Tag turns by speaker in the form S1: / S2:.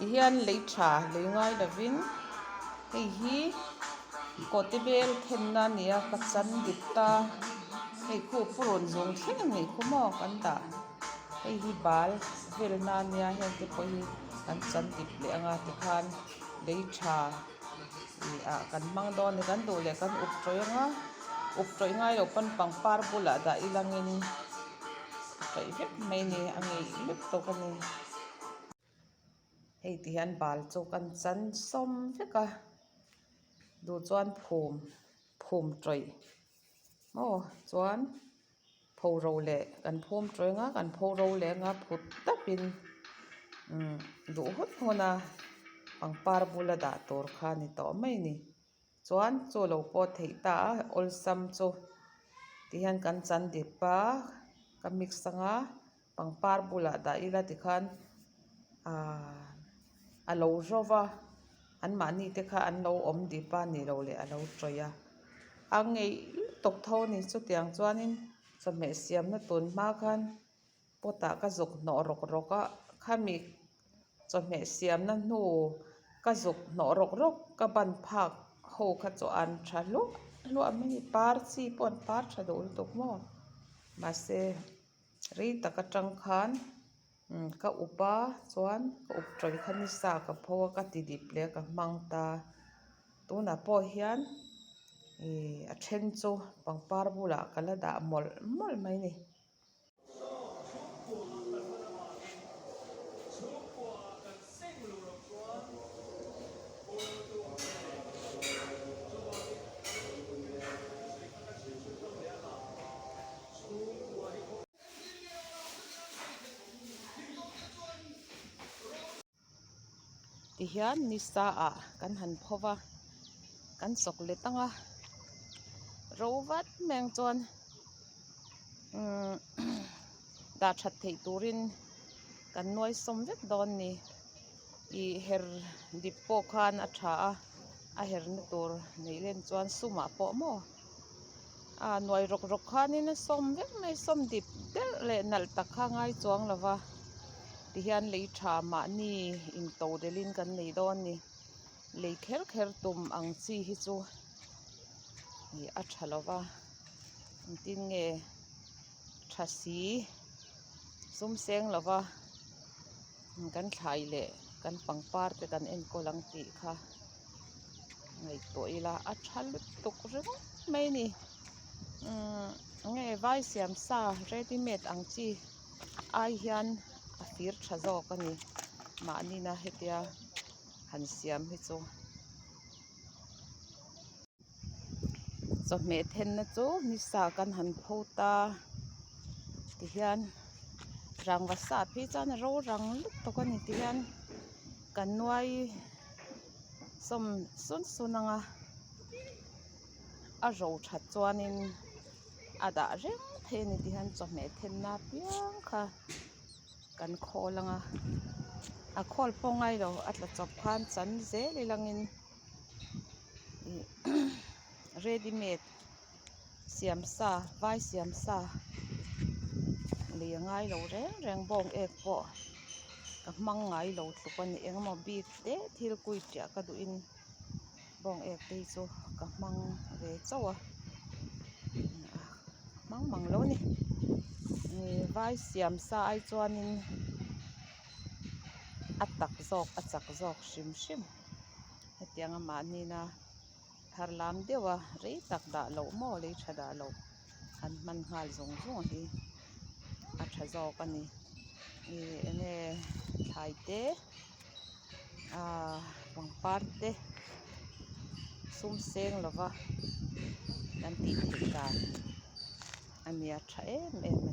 S1: Tihian lei tha lei ngai lovin hei hi kawhte bel thenna a ni a ka chan dip ta hei khu purun zung thleng a nih khu maw kan dah hei hi bal velna a nia heng te pawh hi kan chan dip leh anga tikhan lei tha ih ah kan hmang dawn a ni kan duh leh kan up tawih anga up tawih ngai loh pawn pangpar bulah dah ilangin a tawih vek mai a ni a ngeih lutuk a ni. Hei ti hian bal chu kan chan sawm vek a duh chuan phum phum tawih maw chuan pho ro leh kan phum tawih anga kan pho ro leh anga phut dapin umm duh hun hun a pangpar bula dah tur kha a ni tawh mai a ni. Chuan chu lo pawh theih ta a awlsam chu tihian kan chan dip a ka mix anga pangpar bulah dah ila tikhan ahh a lo ro va anmahni te kha an lo awm dip a nih loh leh a lo tawih a a ngeih lutuk tho a ni chutiang chuanin chawhmeh siamna tun hma khan pot ah ka zuk hnawh rawk rawk a khami chawhmeh siamna hnu ka zuk hnawh rawk rawk ka ban phak ho kha chu an tha hluah hluah mai a ni par chi pawh an par tha duh lutuk maw mahse rei tak atang khan ka up a chuan ka up tawih kha nisa ka pho a ka ti dip leh a ka hmang ta tunah pawh hian ih a then chu pangpar bulah ka la dah mawlh mawlh mai a ni. Tihian nisa ah kan han pho va kan chawk let ang a ro vat mai ang chuan umm dah that theih turin kan nuai sawm vek dawn a ni ih her dip pawh khan a tha a a her na tur neih len chuan sumah pawh maw. A nuai rawk rawk khanin a sawm vek mai sawm dip deuh leh nalh tak kha a ngai chuang lo va tihian lei tha mahni into delhin kan nei dawn a ni lei kher kher tum ang chi hi chu ih a tha lo va engtin nge tha si sum seng lo va kan thlai leh kan pangpar te kan enkawl ang tih kha. Ngaihtuah ila a tha lutuk ringawt mai a ni umm enge vai siam sa ready made ang chi ai hian a fir tha zawk a ni mahnina hetia han siam hi chu chawhmeh thenna chu nisa kan han pho ta tihian rangva sa phei chuan a ro rang lutuk a ni tihian kan nuai. Sawm sun sun anga a ro that chuanin a dah reng thei a ni ti hian chawhmeh thenna apiang kha kan khawl anga a khawl pawh ngai lo a tla chawp khan chan zel ilangin ih ready made siam sa vai siam sa lei a ngai lo reng reng bawng ek pawh ka hmang ngai lo tluk a ni engemaw bik te thil kui tiah ka duh in bawng ek te hi chu ka hmang ve chauh a hmang mang lo a ni ih vai siam sa ai chuanin a tak zawk a chak zawk hrim hrim hetianga mahnina. Thar lam deuh a rei tak dah loh maw lei tha dah loh han hman nghal zawng zawng hi a tha zawk a ni ih eng nge thlai te ahh pangpar te sum seng lova kan tih theih dan a nia tha em em a ni.